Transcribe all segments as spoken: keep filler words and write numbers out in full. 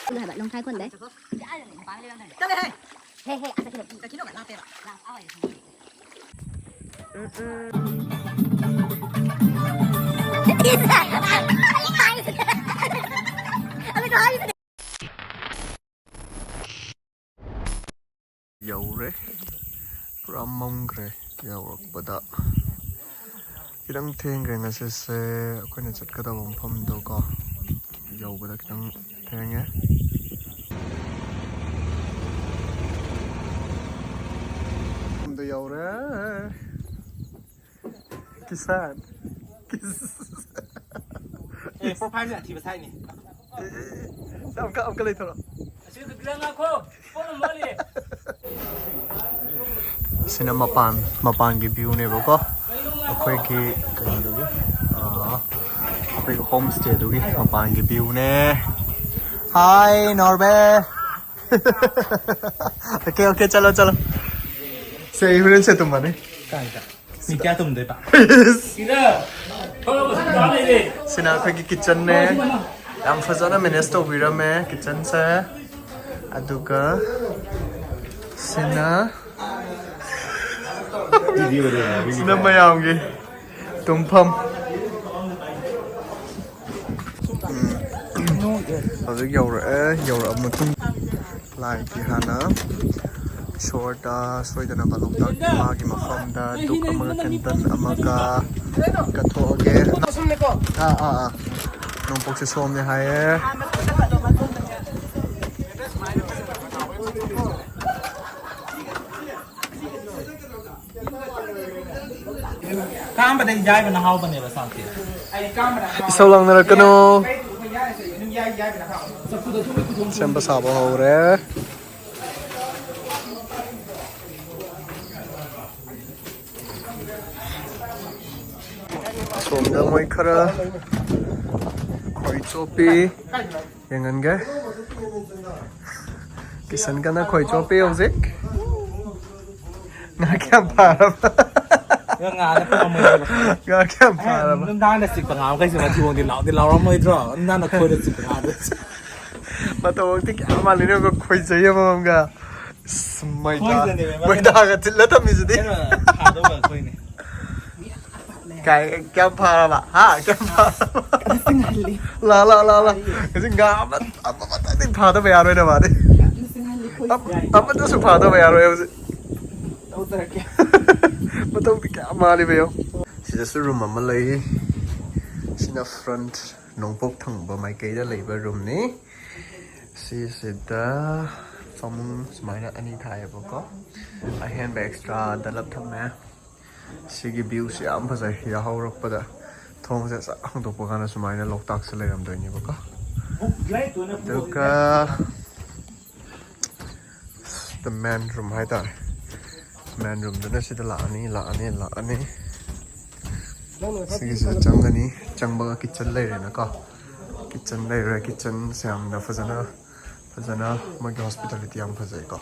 ꯍꯥꯏꯕ ꯅꯣꯡꯊꯥꯏ ꯈꯣꯟꯗꯩ꯫ ꯆꯠꯂꯦꯍꯦ꯫ ꯍꯦ, ꯍꯦ, ꯑꯥ ꯆꯠꯈꯤꯗꯣꯏꯅꯤ꯫ ꯀꯩꯅꯣꯒ ꯂꯥꯞꯄꯦꯕ꯫ ꯌꯧꯔꯦ꯫ ꯄꯨꯔꯥ ꯃꯝꯈ꯭ꯔꯦ ꯌꯧꯔꯛꯄꯗ꯫ ꯈꯤꯇꯪ ꯊꯦꯡꯈ꯭ꯔꯦ ꯉꯁꯤꯁꯦ ꯑꯩꯈꯣꯏꯅ ꯆꯠꯀꯗꯕ ꯃꯐꯝꯗꯣ ꯀꯣ꯫ ꯌꯧꯕꯗ ꯈꯤꯇꯪ ꯊꯦꯡꯉꯦ꯫ ꯃꯐꯝꯗꯣ ꯌꯧꯔꯦ꯫ ꯀꯤꯁꯥꯟ꯫ ꯀꯤꯁ-꯫ ꯑꯦ, profile ꯑꯊꯤꯕ ꯁꯥꯏꯅꯦ꯫ ꯑꯃꯨꯛꯀ, ꯑꯃꯨꯛꯀ ꯂꯩꯊꯧꯔꯣ꯫ ꯑꯁꯤ ꯈꯛꯇ ꯉꯥꯏꯈꯣ꯫ ꯄꯣꯠ ꯑꯃ ꯋꯥꯠꯂꯤ꯫ ꯁꯤꯅ ꯃꯄꯥꯟ, ꯃꯄꯥꯟꯒꯤ viewꯅꯦꯕꯀꯣ꯫ ꯑꯩꯈꯣꯏꯒꯤ ꯀꯩꯅꯣꯗꯨꯒꯤ, ꯑꯥ, ꯑꯩꯈꯣꯏꯒꯤ homestayꯗꯨꯒꯤ ꯃꯄꯥꯟꯒꯤ viewꯅꯦ꯫ Hi, ꯅꯣꯔꯕꯦ꯫ Okay, okay, ꯆꯠꯂꯣ, ꯆꯠꯂꯣ꯫ ꯁꯦ, ꯑꯩ ꯍꯣꯔꯦꯟ ꯁꯦ ꯇꯨꯝꯃꯅꯤ꯫ ꯀꯥꯏꯗ? ꯃꯤ ꯀꯌꯥ ꯇꯨꯝꯗꯣꯏꯕ? ꯁꯤꯗ꯫ ꯊꯣꯛꯂꯛꯄꯁꯨ ꯀꯅꯥ ꯂꯩꯔꯦ? ꯁꯤꯅ ꯑꯩꯈꯣꯏꯒꯤ kitchenꯅꯦ꯫ ꯌꯥꯝ ꯐꯖꯅ manage ꯇꯧꯕꯤꯔꯝꯃꯦ kitchenꯁꯦ꯫ ꯑꯗꯨꯒ ꯁꯤꯅ, ꯁꯤꯅ ꯃꯌꯥꯝꯒꯤ ꯇꯨꯝꯐꯝ꯫ ꯎꯝ꯫ ꯍꯧꯖꯤꯛ ꯌꯧꯔꯛꯑꯦ꯫ ꯌꯧꯔꯛꯑ ꯃꯇꯨꯡ ꯂꯥꯏꯒꯤ ꯍꯥꯟꯅ ꯏꯁꯣꯔꯗ ꯁꯣꯏꯗꯅꯕ ꯂꯣꯛꯇꯥꯛ ꯏꯃꯥꯒꯤ ꯃꯐꯝꯗ ꯙꯨꯞ ꯑꯃꯒ candle ꯑꯃꯒ ꯀꯠꯊꯣꯛꯑꯒꯦ꯫ ꯑꯥ, ꯑꯥ, ꯑꯥ꯫ ꯅꯣꯡꯄꯣꯛꯁꯦ ꯁꯣꯝꯅꯦ ꯍꯥꯏꯌꯦ꯫ ꯀꯥꯝꯕꯗꯩ ꯌꯥꯏꯕꯅ ꯍꯥꯎꯕꯅꯦꯕ ꯆꯥꯛꯇꯤ꯫ ꯏꯁꯧ ꯂꯥꯡꯅꯔꯛꯀꯅꯣ꯫ ꯁꯦꯝꯕ ꯁꯥꯕ ꯍꯧꯔꯦ꯫ ꯑꯁꯣꯝꯗ ꯃꯣꯏ ꯈꯔ ꯈꯣꯏ ꯆꯣꯞꯄꯤ꯫ ꯌꯦꯡꯍꯟꯒꯦ꯫ ꯀꯤꯁꯟ ꯀꯟꯅ ꯈꯣꯏ ꯆꯣꯞꯄꯤ ꯍꯧꯖꯤꯛ꯫ ꯉꯥ ꯀꯌꯥꯝ ꯐꯥꯔꯕ? ꯉꯥꯅ ꯐꯪꯉꯝꯃꯣꯏꯗꯕ꯫ ꯉꯥ ꯀꯌꯥꯝ ꯐꯥꯔꯕ? ꯅꯨꯡꯗꯥꯡꯗ ꯆꯤꯛꯄ ꯉꯥ ꯃꯈꯩꯁꯤ ꯃꯊꯤꯕꯣꯡꯗꯤ ꯂꯥꯎꯗꯤ ꯂꯥꯎꯔꯝꯃꯣꯏꯗ꯭ꯔꯣ? ꯅꯨꯡꯗꯥꯡꯗ ꯈꯣꯏꯗ ꯆꯤꯛꯄ ꯉꯥꯗꯨ꯫ ꯃꯇꯧ ꯃꯛꯇꯤ ꯀꯌꯥ ꯃꯥꯜꯂꯤꯅꯣ ꯌꯦꯡꯉꯣ, ꯈꯣꯏꯖꯩ ꯑꯃꯃꯝꯒ꯫ ꯑꯁ, ꯃꯩꯗꯥ-, ꯈꯣꯏꯗꯅꯦꯕ ꯃꯩꯗꯥꯒ ꯊꯤꯜꯂ ꯊꯝꯃꯤꯁꯤꯗꯤ꯫ ꯀꯩꯅꯣ, ꯊꯥꯗꯧꯕ ꯑꯩꯈꯣꯏꯅꯦ꯫ ꯀꯥꯏ, ꯀꯌꯥꯝ ꯐꯥꯔꯕ? ꯍꯥ? ꯀꯌꯥꯝ ꯐꯥꯔꯕ? ꯂꯥ, ꯂꯥ, ꯂꯥ, ꯂꯥ꯫ ꯍꯧꯖꯤꯛ ꯉꯥ ꯑꯃ, ꯑꯃ, ꯑꯃꯇꯪꯗꯤ ꯐꯥꯗꯕ ꯌꯥꯔꯣꯏꯅꯦ ꯃꯥꯗꯤ꯫ ꯑꯃ-, ꯑꯃꯠꯇꯁꯨ ꯐꯥꯗꯕ ꯌꯥꯔꯣꯏ ꯍꯧꯖꯤꯛ꯫ ꯇꯧꯖꯔꯛꯀꯦ꯫ ꯃꯇꯧꯗꯤ ꯀꯌꯥ ꯃꯥꯜꯂꯤꯕ ꯌꯦꯡꯉꯣ꯫ ꯁꯤꯗꯁꯨ room ꯑꯃ ꯂꯩ꯫ ꯁꯤꯅ front, ꯅꯣꯡꯄꯣꯛ ꯊꯪꯕ ꯃꯥꯏꯀꯩꯗ ꯂꯩꯕ roomꯅꯤ꯫ ꯁꯤꯁꯤꯗ ꯐꯃꯨꯡ ꯁꯨꯃꯥꯏꯅ ꯑꯅꯤ ꯊꯥꯏꯌꯦꯕꯀꯣ꯫ ꯑꯍꯦꯟꯕ extra ꯗꯂꯞ ꯊꯝꯃꯦ꯫ ꯁꯤꯒꯤ viewꯁꯤ ꯌꯥꯝ ꯐꯖꯩ꯫ ꯌꯥꯍꯧꯔꯛꯄꯗ ꯊꯣꯡꯁꯦ ꯁꯠ ꯍꯥꯡꯗꯣꯛꯄ ꯀꯥꯟꯗ ꯁꯨꯃꯥꯏꯅ ꯂꯣꯛꯇꯥꯛꯁꯦ ꯂꯩꯔꯝꯗꯣꯏꯅꯦꯕꯀꯣ꯫ ꯑꯗꯨꯒ the main room ꯍꯥꯏꯇꯥꯔꯦ꯫ Main roomꯗꯨꯅ ꯁꯤꯗ ꯂꯥꯛꯑꯅꯤ, ꯂꯥꯛꯑꯅꯤ, ꯂꯥꯛꯑꯅꯤ꯫ ꯁꯤꯒꯤꯁꯤꯗ ꯆꯪꯒꯅꯤ꯫ ꯆꯪꯕꯒ kitchen ꯂꯩꯔꯦꯅꯀꯣ꯫ Kitchen ꯂꯩꯔꯦ꯫ Kitchenꯁꯦ ꯌꯥꯝꯅ ꯐꯖꯅ, ꯐꯖꯅ ꯃꯣꯏꯒꯤ hospitality ꯌꯥꯝ ꯐꯖꯩꯀꯣ꯫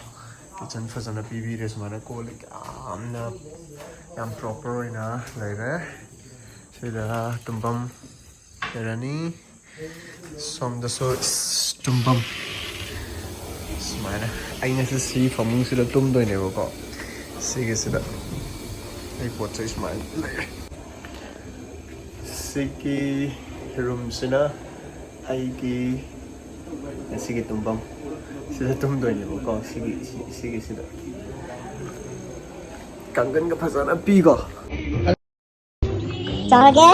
Kitchen ꯐꯖꯅ ꯄꯤꯕꯤꯔꯦ꯫ ꯁꯨꯃꯥꯏꯅ ꯀꯣꯜ ꯂꯤꯛ ꯌꯥꯝꯅ, ꯌꯥꯝ proper ꯑꯣꯏꯅ ꯂꯩꯔꯦ꯫ ꯁꯤꯗ ꯇꯨꯝꯐꯝ ꯂꯩꯔꯅꯤ꯫ ꯁꯣꯝꯗꯁꯨ ꯏꯁ, ꯇꯨꯝꯐꯝ꯫ ꯁꯨꯃꯥꯏꯅ ꯑꯩ ꯉꯁꯤ ꯁꯤ ꯐꯃꯨꯡꯁꯤꯗ ꯇꯨꯝꯗꯣꯏꯅꯦꯕꯀꯣ꯫ ꯁꯤꯒꯤꯁꯤꯗ ꯑꯩ ꯄꯣꯠ ꯆꯩ ꯁꯨꯃꯥꯏꯅ ꯂꯩꯔꯦ꯫ ꯁꯤꯒꯤ roomꯁꯤꯅ ꯑꯩꯒꯤ ꯉꯁꯤꯒꯤ ꯇꯨꯝꯐꯝ꯫ ꯁꯤꯗ ꯇꯨꯝꯗꯣꯏꯅꯦꯕꯀꯣ, ꯁꯤꯒꯤ, ꯁꯤ-, ꯁꯤꯒꯤꯁꯤꯗ꯫ ꯀꯥꯡꯈꯟꯒ ꯐꯖꯅ ꯄꯤꯀꯣ꯫ ꯆꯥꯔꯒꯦ꯫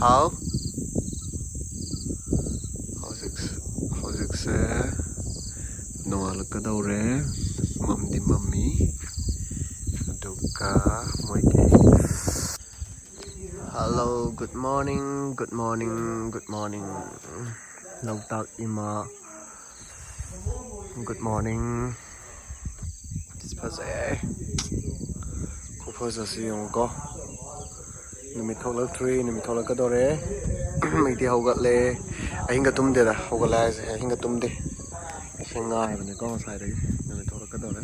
ꯍꯥꯎ꯫ ꯍꯧꯖꯤꯛ ꯍꯧꯖꯤꯛꯁꯦ ꯅꯣꯡꯉꯥꯜꯂꯛꯀꯗꯧꯔꯦ꯫ ꯃꯝꯗꯤ ꯃꯝꯃꯤ꯫ ꯑꯗꯨꯒ ꯃꯣꯏꯒꯤ, hello, good morning, good morning, good morning꯫ ꯂꯣꯛꯇꯥꯛ ꯏꯃꯥ, good morning꯫ ꯐꯖꯩꯌꯦ꯫ ꯈꯨꯐꯖꯁꯤ ꯌꯦꯡꯉꯨꯀꯣ꯫ ꯅꯨꯃꯤꯠ ꯊꯣꯛꯂꯛꯇ꯭ꯔꯤ, ꯅꯨꯃꯤꯠ ꯊꯣꯛꯂꯛꯀꯗꯧꯔꯦ꯫ ꯃꯩꯗꯤ ꯍꯧꯒꯠꯂꯦ꯫ ꯑꯍꯤꯡꯒ ꯇꯨꯝꯗꯦꯗ, ꯍꯧꯒꯠꯂꯦ ꯍꯥꯏꯁꯦ, ꯑꯍꯤꯡꯒ ꯇꯨꯝꯗꯦ꯫ ꯏꯁꯤꯡ ꯉꯥꯏꯕꯅꯤꯀꯣ ꯉꯁꯥꯏꯗꯒꯤ꯫ ꯅꯨꯃꯤꯠ ꯊꯣꯛꯂꯛꯀꯗꯧꯔꯦ꯫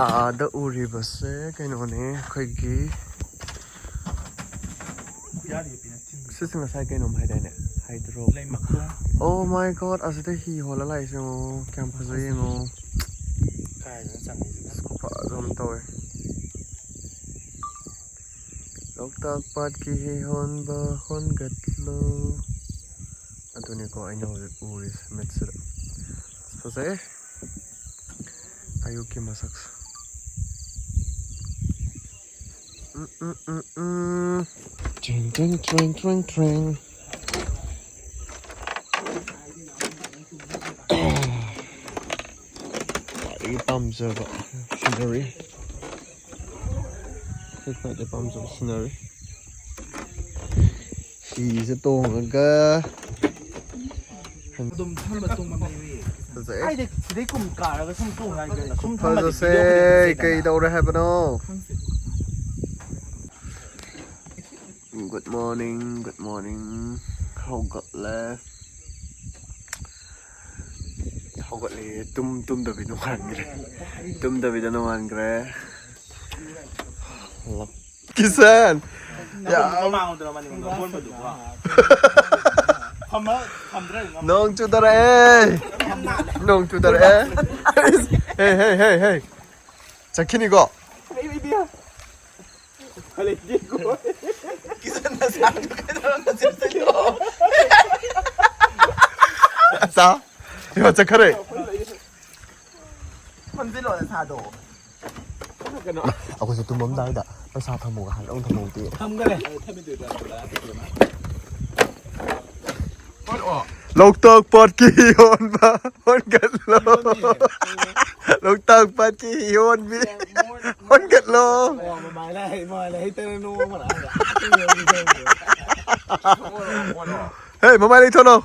ꯑꯥꯗ ꯎꯔꯤꯕꯁꯦ ꯀꯩꯅꯣꯅꯦ, ꯑꯩꯈꯣꯏꯒꯤ ꯁꯤꯁꯦ ꯉꯁꯥꯏ ꯀꯩꯅꯣꯝ ꯍꯥꯏꯗꯥꯏꯅꯦ? ꯍꯥꯏꯗ꯭ꯔꯣ? ꯂꯩ ꯃꯈꯣꯡ꯫ Oh my God, ꯑꯁꯤꯗ ꯍꯤ ꯍꯣꯜꯂ ꯂꯥꯛꯏꯁꯦ ꯌꯦꯡꯉꯣ, ꯀꯌꯥꯝ ꯐꯖꯩ ꯌꯦꯡꯉꯣ꯫ ꯀꯥꯏꯗꯅꯣ ꯆꯪꯉꯤꯁꯤꯅ? ꯑꯁ, ꯈꯨꯐꯖ ꯑꯃ ꯇꯧꯋꯦ꯫ ꯂꯣꯛꯇꯥꯛ ꯄꯥꯠꯀꯤ ꯍꯤ ꯍꯣꯟꯕ ꯍꯣꯟꯒꯠꯂꯨ꯫ ꯑꯗꯨꯅꯤꯀꯣ ꯑꯩꯅ ꯍꯧꯖꯤꯛ ꯎꯔꯤꯁꯦ ꯃꯤꯠꯁꯤꯗ꯫ ꯑꯁ, ꯐꯖꯩ꯫ ꯑꯌꯨꯛꯀꯤ ꯃꯁꯛꯁꯦ꯫ ꯎꯝ, ꯎꯝ, ꯎꯝ, ꯎꯝ꯫ ꯇ꯭ꯔꯦꯡ, ꯇ꯭ꯔꯦꯡ, ꯇ꯭ꯔꯦꯡ, ꯇ꯭ꯔꯦꯡ, ꯇ꯭ꯔꯦꯡ꯫ ꯈ꯭ꯋꯥꯏꯗꯒꯤ ꯄꯥꯝꯖꯕ scenery꯫ ꯑꯩ ꯈ꯭ꯋꯥꯏꯗꯒꯤ ꯄꯥꯝꯖꯕ scenery꯫ ꯍꯤꯁꯦ ꯇꯣꯡꯉꯒ ꯑꯗꯨꯝ ꯊꯝꯕ ꯇꯣꯡꯕ ꯂꯩꯔꯤ꯫ ꯐꯖꯩ꯫ ꯀꯥꯏꯗꯩ ꯁꯤꯗꯩ ꯀꯨꯝ ꯀꯥꯔꯒ ꯁꯨꯝ ꯇꯣꯡ ꯍꯥꯏꯗꯅ ꯁꯨꯝ ꯊꯝꯕꯗꯤ ꯐꯖꯁꯦ꯫ Video ꯐꯖꯅ ꯁꯦꯝꯗꯦꯗꯅ꯫ ꯀꯩꯗꯧꯔꯦ ꯍꯥꯏꯕꯅꯣ? ꯈꯪꯗꯦ꯫ Good morning, good morning. ꯍꯧꯒꯠꯂꯦ꯫ ꯍꯧꯒꯠꯂꯦ꯫ ꯇꯨꯝ ꯇꯨꯝꯗꯕꯤ ꯅꯣꯡꯉꯥꯟꯈ꯭ꯔꯦ꯫ ꯇꯨꯝꯗꯕꯤꯗ ꯅꯣꯡꯉꯥꯟꯈ꯭ꯔꯦ꯫ ꯀꯤꯁꯟ! ꯌꯥꯝ ꯃꯃꯥꯡꯗꯔ ꯃꯅꯤꯡꯗ ꯑꯣꯟꯕꯗꯨꯕꯣ? ꯐꯝꯃ-, ꯐꯝꯗ꯭ꯔ ꯉꯝ-, ꯅꯣꯡ ꯆꯨꯗꯔꯛꯑꯦ! ꯅꯣꯡ ꯆꯨꯗꯔꯛꯑꯦ! ꯍꯦ, ꯍꯦ, ꯍꯦ, ꯍꯦ! ꯆꯠꯈꯤꯅꯤꯀꯣ? ꯀꯤꯁꯟ ꯅꯁꯥꯗꯨ ꯀꯩꯗꯧꯔ ꯅꯆꯤꯟ ꯆꯠꯂꯤꯅꯣ? ꯑꯆꯥ! ꯏꯃꯥ ꯆꯠꯈ꯭ꯔꯦ! ꯐꯝꯖꯤꯜꯂꯣ ꯅꯁꯥꯗꯣ꯫ ꯑꯩꯈꯣꯏꯁꯦ ꯇꯨꯝꯃꯝꯗꯥꯏꯗ ꯄꯩꯁꯥ ꯊꯝꯃꯣꯒ ꯍꯥꯏꯔ ꯑꯃꯨꯛ ꯊꯝꯍꯧꯗꯦ꯫ ꯊꯝꯈꯔꯦ꯫ ꯂꯣꯛꯇꯥꯛ ꯄꯥꯠꯀꯤ ꯍꯤ ꯍꯣꯟꯕ ꯍꯣꯟꯒꯠꯂꯣ꯫ ꯂꯣꯛꯇꯥꯛ ꯄꯥꯠꯀꯤ ꯍꯤ ꯍꯣꯟꯕꯤ ꯍꯣꯟꯒꯠꯂꯣ꯫ ꯑꯣ, ꯃꯃꯥꯏ ꯂꯥꯏ, ꯃꯃꯥꯏ ꯂꯥꯏ, ꯍꯩꯇꯅ ꯅꯣꯡꯃ ꯂꯥꯛꯑꯒ꯫ ꯍꯦ, ꯃꯃꯥꯏ ꯂꯩꯊꯣꯛꯂꯣ꯫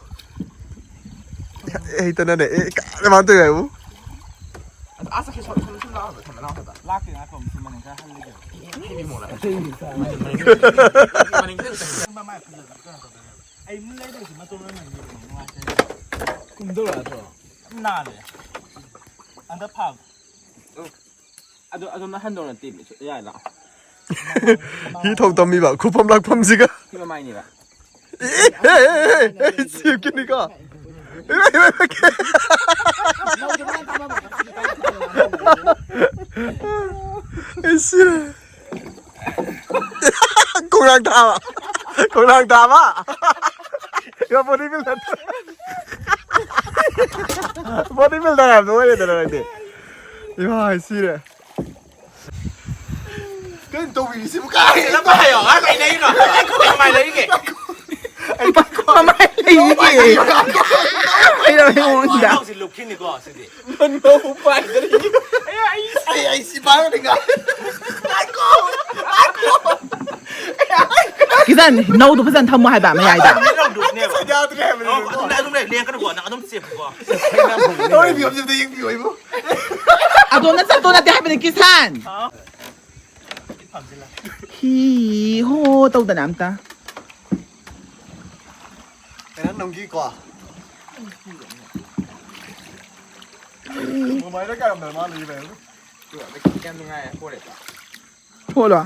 ꯍꯩꯇꯅꯅꯦ꯫ ꯑꯦ, ꯀꯥꯏꯗ ꯃꯥꯟ ꯇꯧꯏ ꯍꯥꯏꯕꯨ? ꯑꯁ, ꯑꯁ, ꯁꯣꯝ, ꯁꯣꯝ, ꯁꯣꯝ ꯂꯥꯛꯑꯣ, ꯊꯝꯃ ꯂꯥꯛꯑꯣ ꯍꯥꯏꯕ꯫ ꯂꯥꯛꯀꯦ, ꯉꯥꯏꯈꯣ, ꯁꯤ ꯃꯅꯤꯡ ꯈꯔ ꯍꯜꯂꯒꯦ꯫ ꯍꯦ, ꯃꯤ ꯃꯣꯂꯥ꯫ ꯃꯅꯤꯡ, ꯃꯅꯤꯡ, ꯃꯅꯤꯡ, ꯃꯅꯤꯡ꯫ ꯃꯃꯥꯏ ꯐꯖꯕ ꯀꯩꯅꯣ ꯇꯧꯗꯣꯏꯅꯦꯕ꯫ ꯑꯩ ꯃꯤ ꯂꯩꯗꯣꯏꯁꯤ ꯃꯇꯣꯟ ꯑꯣꯏꯅ ꯌꯦꯡꯕ ꯅꯨꯡꯉꯥꯏꯇꯦ꯫ ꯀꯨꯝꯗꯧꯔꯛꯑꯗ꯭ꯔꯣ? ꯌꯥꯝ ꯅꯥꯜꯂꯦ꯫ ꯍꯟꯗꯛ ꯐꯥꯕ꯫ ꯑꯗꯨ, ꯑꯗꯨꯝꯅ ꯍꯟꯗꯧ ꯅꯠꯇꯦ, ꯃꯤ ꯁꯨ-, ꯌꯥꯏ, ꯂꯥꯛꯑꯣ꯫ ꯍꯤ ꯊꯧ ꯇꯝꯃꯤꯕ ꯈꯨꯐꯝ ꯂꯥꯛꯐꯝꯁꯤꯒ꯫ ꯁꯤ ꯃꯃꯥꯏꯅꯤꯕ꯫ ꯑꯦ, ꯑꯦ, ꯑꯦ, ꯑꯦ, ꯑꯦ, ꯁꯤꯞꯀꯤꯅꯤꯀꯣ꯫ ꯏꯃꯥ, ꯏꯃꯥ, ꯏꯃꯥ, ꯀꯦ-, ꯑꯩ ꯁꯤꯔꯦ꯫ ꯈꯣꯡꯅꯥꯡ ꯊꯥꯕ꯫ ꯈꯣꯡꯅꯥꯡ ꯊꯥꯕ꯫ ꯏꯃꯥ, body builder꯫ Body builder ꯍꯥꯏꯕꯗꯣ ꯑꯣꯏꯔꯦꯗꯅ ꯅꯪꯗꯤ꯫ ꯏꯃꯥ, ꯑꯩ ꯁꯤꯔꯦ꯫ ꯀꯩꯅꯣ ꯇꯧꯕꯤꯔꯤꯁꯤꯕꯨ? ꯀꯥꯏ ꯂꯝꯕ ꯍꯥꯏꯌꯣ? ꯑꯥ, ꯀꯩ ꯂꯩꯔꯤꯅꯣ? ꯀꯃꯥꯏ ꯂꯩꯔꯤꯒꯦ? ꯃꯃꯥꯏ ꯂꯩꯔꯤꯒꯦ꯫ ꯀꯩꯅꯣ ꯍꯥꯏꯔ ꯃꯑꯣꯡꯁꯤꯗ꯫ ꯃꯅꯧꯁꯤ ꯂꯨꯞꯈꯤꯅꯤꯀꯣ, ꯁꯤꯗꯤ꯫ ꯃꯅꯧ ꯄꯥꯏꯗ꯭ꯔꯤ꯫ ꯑꯩ, ꯑꯩ, ꯑꯩ ꯁꯤ ꯄꯥꯏꯔꯗꯤ ꯉꯥꯏ-, ꯉꯥꯏꯈꯣ, ꯉꯥꯏꯈꯣ꯫ ꯀꯤꯁꯟ, ꯅꯧꯗꯨ ꯐꯖꯅ ꯊꯝꯃꯣ ꯍꯥꯏꯕ ꯃꯌꯥꯏꯗ꯫ ꯃꯅꯧ ꯂꯨꯞꯅꯦꯕ꯫ ꯌꯥꯗ꯭ꯔꯦ ꯍꯥꯏꯕꯅꯤ꯫ ꯑꯣ, ꯑꯗꯨꯝ ꯂꯩ, ꯑꯗꯨꯝ ꯂꯩ, ꯂꯦꯡꯒꯅꯨꯀꯣ, ꯅꯪ ꯑꯗꯨꯝ ꯆꯦꯞꯄꯨꯀꯣ꯫ ꯇꯧꯔꯤ ꯐꯤꯕꯝꯁꯤ ꯑꯝꯇ ꯌꯦꯡꯕꯤꯌꯣ, ꯏꯕꯨ꯫ ꯑꯗꯣꯝꯅ ꯆꯠꯇꯣ ꯅꯠꯇꯦ ꯍꯥꯏꯕꯅꯤ, ꯀꯤꯁꯟ꯫ ꯍꯤ ꯍꯣ ꯇꯧꯗꯅ ꯑꯝꯇ꯫ ꯀꯩꯅꯣ ꯅꯨꯡꯒꯤꯀꯣ꯫ ꯃꯃꯥꯏꯗ ꯀꯥꯔꯝꯗꯅ ꯃꯥ ꯂꯩꯕ ꯍꯥꯏꯕ꯫ ꯌꯥꯝ ꯅꯨꯡꯉꯥꯏ, ꯍꯣꯔꯦ꯫ ꯍꯣꯂꯣ꯫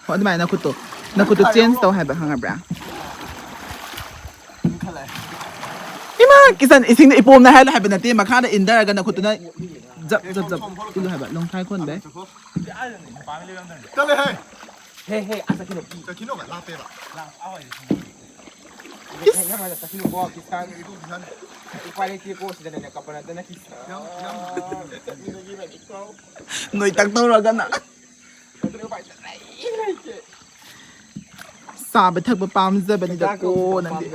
ꯍꯣ, ꯑꯗꯨꯃꯥꯏꯅ ꯅꯈꯨꯠꯇꯣ, ꯅꯈꯨꯠꯇꯣ change ꯇꯧ ꯍꯥꯏꯕ, ꯈꯪꯉꯕ꯭ꯔꯥ? ꯏꯃꯥ, ꯀꯤꯁꯟ, ꯏꯁꯤꯡꯗ ꯏꯄꯣꯝꯅ ꯍꯥꯏꯍꯜꯂꯣ ꯍꯥꯏꯕ ꯅꯠꯇꯦ, ꯃꯈꯥꯗ ꯏꯟꯊꯔꯒ ꯅꯈꯨꯠꯇꯨꯅ ꯖꯞ, ꯖꯞ, ꯖꯞ ꯏꯜꯂꯨ ꯍꯥꯏꯕ, ꯂꯣꯡꯊ꯭ꯔꯥꯏ ꯈꯣꯟꯕꯩ꯫ ꯆꯠꯂꯦ ꯍꯦ꯫ ꯍꯦ, ꯍꯦ, ꯑꯁ, ꯆꯠꯈꯤꯅꯨ꯫ ꯆꯠꯈꯤꯅꯣꯕ, ꯂꯥꯞꯄꯦꯕ꯫ ꯂꯥꯞ-, ꯑꯥ, ꯍꯣꯏ, ꯏꯁ꯫ ꯍꯦ, ꯍꯦ, ꯆꯠꯈꯤꯅꯨꯀꯣ, ꯀꯤꯁꯟ꯫ ꯏꯕꯨꯡ ꯀꯤꯁꯟ꯫ ꯎꯄꯥꯏ ꯂꯩꯇꯦꯀꯣ, ꯁꯤꯗꯅꯦ ꯀꯞꯄ ꯅꯠꯇꯅ ꯀꯤꯁ-, ꯆꯠꯃꯤꯟꯅꯈꯤꯕꯅꯤꯀꯣ꯫ ꯅꯣꯏ ꯇꯛ ꯇꯧꯔꯒꯅ꯫ ꯑꯗꯨꯅ ꯎꯄꯥꯏ ꯁꯨꯡꯂꯩ ꯂꯩꯇꯦ꯫ ꯆꯥꯕ ꯊꯛꯄ ꯄꯥꯝꯖꯕꯅꯤꯗꯀꯣ ꯅꯪꯗꯤ꯫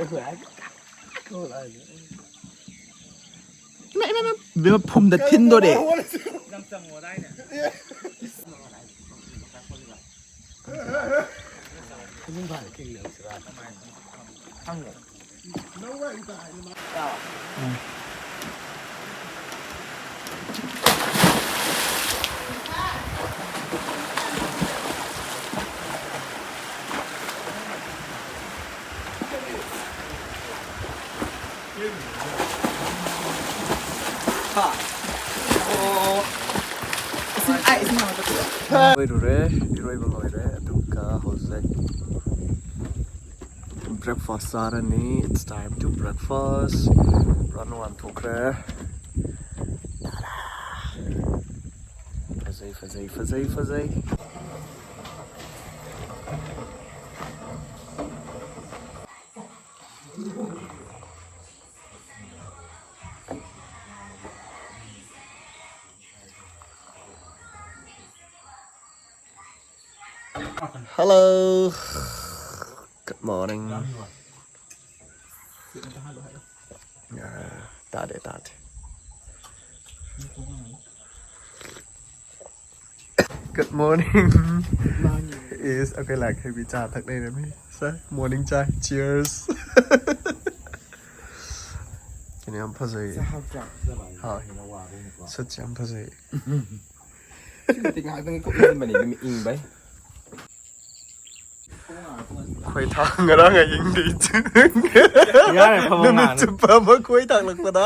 ꯏꯃꯥ, ꯏꯃꯥ, ꯏꯃꯥ, ꯏꯕꯦꯝꯃ, ꯐꯨꯝꯗ ꯊꯤꯟꯗꯣꯔꯦ꯫ ꯂꯣꯏꯔꯨꯔꯦ, ꯏꯔꯣꯏꯕ ꯂꯣꯏꯔꯦ, ꯑꯗꯨꯒ ꯍꯧꯖꯤꯛ breakfast ꯆꯥꯔꯅꯤ꯫ It's time to breakfast. ꯄꯨꯔꯥ ꯅꯨꯡꯉꯥꯏꯊꯣꯛꯈ꯭ꯔꯦ꯫ ꯐꯖꯩ, ꯐꯖꯩ, ꯐꯖꯩ, ꯐꯖꯩ꯫ Hello. Good morning. ꯑꯥ, ꯇꯥꯗꯦ, ꯇꯥꯗꯦ꯫ Good morning. Is ꯑꯩꯈꯣꯏ ꯂꯥꯛꯈꯩꯕꯤ ꯆꯥ ꯊꯛ ꯂꯩꯔꯝꯃꯤ꯫ Sir, morning ꯆꯥ꯫ Cheers. ꯀꯩꯅꯣ ꯌꯥꯝ ꯐꯖꯩ꯫ ꯆꯥꯛ ꯆꯥꯛ ꯆꯥꯕ ꯍꯣꯏ꯫ ꯍꯦꯟꯅ ꯋꯥꯕꯅꯤꯀꯣ꯫ ꯁꯠꯁꯦ ꯌꯥꯝ ꯐꯖꯩ꯫ ꯁꯤ ꯅꯠꯇꯦ, ꯉꯥꯏꯍꯥꯛꯇꯪ ꯀꯣꯛ ꯏꯪꯍꯟꯕꯅꯤ, ꯑꯗꯨꯝ ꯏꯪꯕꯩ꯫ ꯈꯣꯏ ꯊꯥꯡ ꯉꯔꯥꯡ ꯑꯍꯤꯡꯗꯤ ꯌꯥꯔꯦ, ꯐꯕꯧ ꯅꯨꯃꯤꯠ ꯉꯥꯅꯨ꯫ ꯆꯨꯞꯄ ꯑꯃ ꯈꯣꯏ ꯊꯥꯡꯂꯛꯄꯗ꯫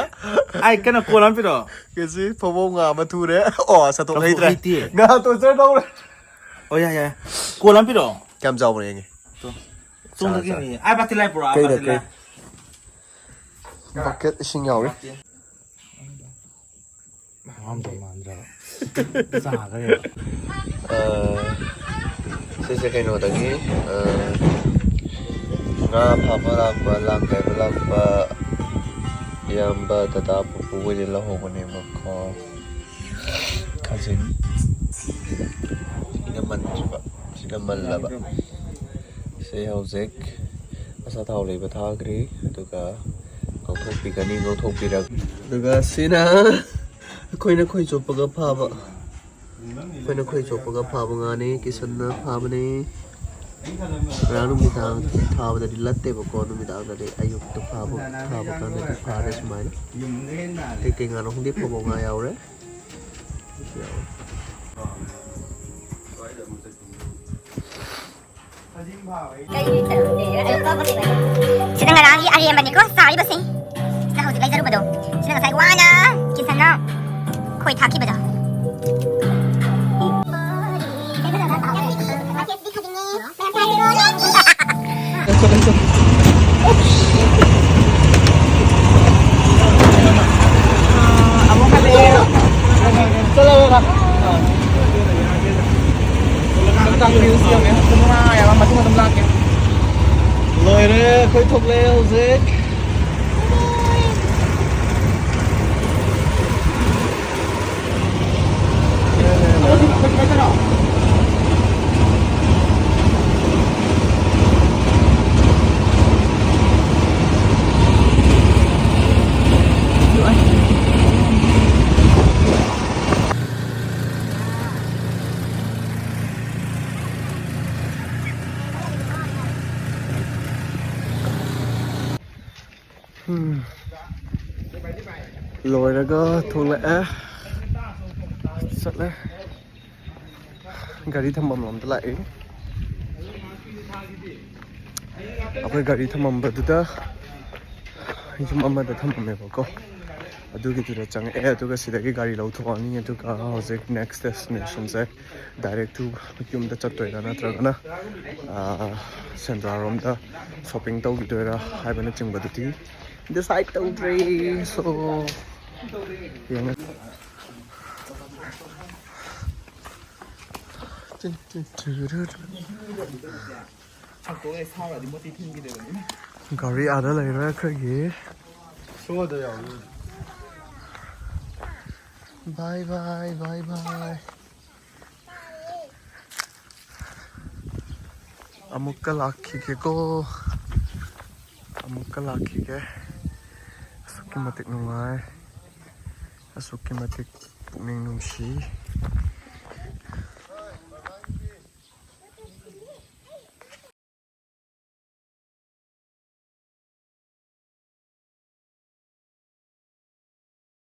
ꯑꯩ ꯀꯩꯅꯣ ꯀꯣꯜ ꯑꯃ ꯄꯤꯔꯛꯑꯣ꯫ ꯉꯁꯤ ꯐꯕꯧ ꯉꯥ ꯑꯃ ꯊꯨꯔꯦ꯫ ꯑꯣ, ꯁꯠꯇꯣꯛ ꯂꯐꯨ ꯍꯩꯇ꯭ꯔꯦ꯫ ꯍꯩꯇꯦ꯫ ꯉꯥ ꯇꯣꯏꯖꯔ ꯇꯧꯔꯦ꯫ ꯑꯣ, ꯌꯥꯏ, ꯌꯥꯏ꯫ ꯀꯣꯜ ꯑꯃ ꯄꯤꯔꯛꯑꯣ꯫ ꯀꯌꯥꯝ ꯆꯥꯎꯕꯅꯣ ꯌꯦꯡꯒꯦ꯫ ꯇꯣ꯫ ꯆꯣꯡꯗꯒꯤꯅꯤ꯫ ꯑꯥ, ꯕꯥꯇꯤꯟ ꯂꯥꯏ ꯄꯨꯔꯛꯑꯣ, ꯀꯩꯗ, ꯕꯥꯇꯤꯟ ꯂꯥꯏ꯫ ꯀꯩ? Bucket ꯏꯁꯤꯡ ꯌꯥꯎꯔꯤ꯫ ꯕꯥꯇꯤꯟ꯫ ꯃꯥꯟꯗ꯭ꯔꯕ꯫ ꯆꯥꯈ꯭ꯔꯦꯕ꯫ ꯑ, ꯁꯤꯁꯦ ꯀꯩꯅꯣꯗꯒꯤ, ꯑ, ꯉꯥ ꯐꯥꯕ ꯂꯥꯛꯄ, ꯂꯥꯡ ꯀꯥꯏꯕ ꯂꯥꯛꯄ, ꯏꯌꯥꯝꯕ ꯗꯗꯥ ꯄꯨꯄꯨ ꯍꯣꯏꯗꯤ ꯂꯧꯍꯧꯕꯅꯦꯕꯀꯣ꯫ ꯈꯥꯖꯤꯟ꯫ ꯁꯤꯅ ꯃꯟꯗ꯭ꯔꯤꯕ꯫ ꯁꯤꯅ ꯃꯜꯂꯕ꯫ ꯁꯤ ꯍꯧꯖꯤꯛ ꯑꯆꯥꯊꯥꯎ ꯂꯩꯕ ꯊꯥꯈ꯭ꯔꯤ꯫ ꯑꯗꯨꯒ ꯉꯧꯊꯣꯛꯄꯤꯒꯅꯤ, ꯉꯧꯊꯣꯛꯄꯤꯔꯒ꯫ ꯑꯗꯨꯒ ꯁꯤꯅ ꯑꯩꯈꯣꯏꯅ ꯈꯣꯏ ꯆꯣꯞꯄꯒ ꯐꯥꯕ꯫ ꯑꯩꯈꯣꯏꯅ ꯈꯣꯏ ꯆꯣꯞꯄꯒ ꯐꯥꯕ ꯉꯥꯅꯤ, ꯀꯤꯁꯟꯅ ꯐꯥꯕꯅꯤ꯫ ꯉꯔꯥꯡ ꯅꯨꯃꯤꯗꯥꯡ ꯐꯥꯕꯗꯗꯤ ꯂꯠꯇꯦꯕꯀꯣ, ꯅꯨꯃꯤꯗꯥꯡꯗꯗꯤ ꯑꯌꯨꯛꯇ ꯐꯥꯕ, ꯐꯥꯕ ꯀꯥꯟꯗꯗꯤ ꯐꯥꯔꯦ ꯁꯨꯃꯥꯏꯅ꯫ ꯀꯩꯀꯩ ꯉꯥꯅꯣ ꯈꯪꯗꯦ, ꯐꯕꯧ ꯉꯥ ꯌꯥꯎꯔꯦ꯫ ꯁꯤꯅ ꯉꯔꯥꯡꯒꯤ ꯑꯔꯦꯝꯕꯅꯤꯀꯣ ꯆꯥꯔꯤꯕꯁꯤ꯫ ꯁꯤꯅ ꯍꯧꯖꯤꯛ ꯂꯩꯖꯔꯨꯕꯗꯣ꯫ ꯁꯤꯅ ꯉꯁꯥꯏ ꯋꯥꯅ ꯀꯤꯁꯟꯅ ꯈꯣꯏ ꯊꯥꯛꯈꯤꯕꯗꯣ꯫ ꯂꯣꯏꯔꯦ, ꯑꯩꯈꯣꯏ ꯊꯣꯛꯂꯛꯑꯦ ꯍꯧꯖꯤꯛ꯫ ꯎꯝ꯫ ꯂꯣꯏꯔꯒ ꯊꯣꯛꯂꯛꯑꯦ꯫ ꯆꯠꯂꯦ꯫ ꯒꯥꯔꯤ ꯊꯝꯐꯝ ꯂꯣꯝꯗ ꯂꯥꯛꯏ꯫ ꯑꯩꯈꯣꯏ ꯒꯥꯔꯤ ꯊꯝꯃꯝꯕꯗꯨꯗ ꯌꯨꯝ ꯑꯃꯗ ꯊꯝꯃꯝꯃꯦꯕꯀꯣ꯫ ꯑꯗꯨꯒꯤꯗꯨꯗ ꯆꯪꯉꯛꯑꯦ꯫ ꯑꯗꯨꯒ ꯁꯤꯗꯒꯤ ꯒꯥꯔꯤ ꯂꯧꯊꯣꯛꯑꯅꯤ꯫ ꯑꯗꯨꯒ ꯍꯧꯖꯤꯛ next destinationꯁꯦ direct to ꯌꯨꯝꯗ ꯆꯠꯇꯣꯏꯔꯥ ꯅꯠꯇ꯭ꯔꯒꯅ, ꯑꯥ, ꯁꯦꯟꯗ꯭ꯔꯥꯔꯣꯝꯗ shopping ꯇꯧꯈꯤꯗꯣꯏꯔꯥ ꯍꯥꯏꯕꯅꯆꯤꯡꯕꯗꯨꯗꯤ decide ꯇꯧꯗ꯭ꯔꯤ꯫ So, ꯌꯦꯡꯉ-, ꯒꯥꯔꯤ ꯑꯥꯗ ꯂꯩꯔꯦ ꯑꯩꯈꯣꯏꯒꯤ꯫ ꯁꯣꯗ ꯌꯥꯎꯔꯤ꯫ Bye bye, bye bye. ꯑꯃꯨꯛꯀ ꯂꯥꯛꯈꯤꯒꯦꯀꯣ꯫ ꯑꯃꯨꯛꯀ ꯂꯥꯛꯈꯤꯒꯦ꯫ ꯑꯁꯨꯛꯀꯤ ꯃꯇꯤꯛ ꯅꯨꯡꯉꯥꯏ꯫ ꯑꯁꯨꯛꯀꯤ ꯃꯇꯤꯛ ꯄꯨꯛꯅꯤꯡ ꯅꯨꯡꯁꯤ꯫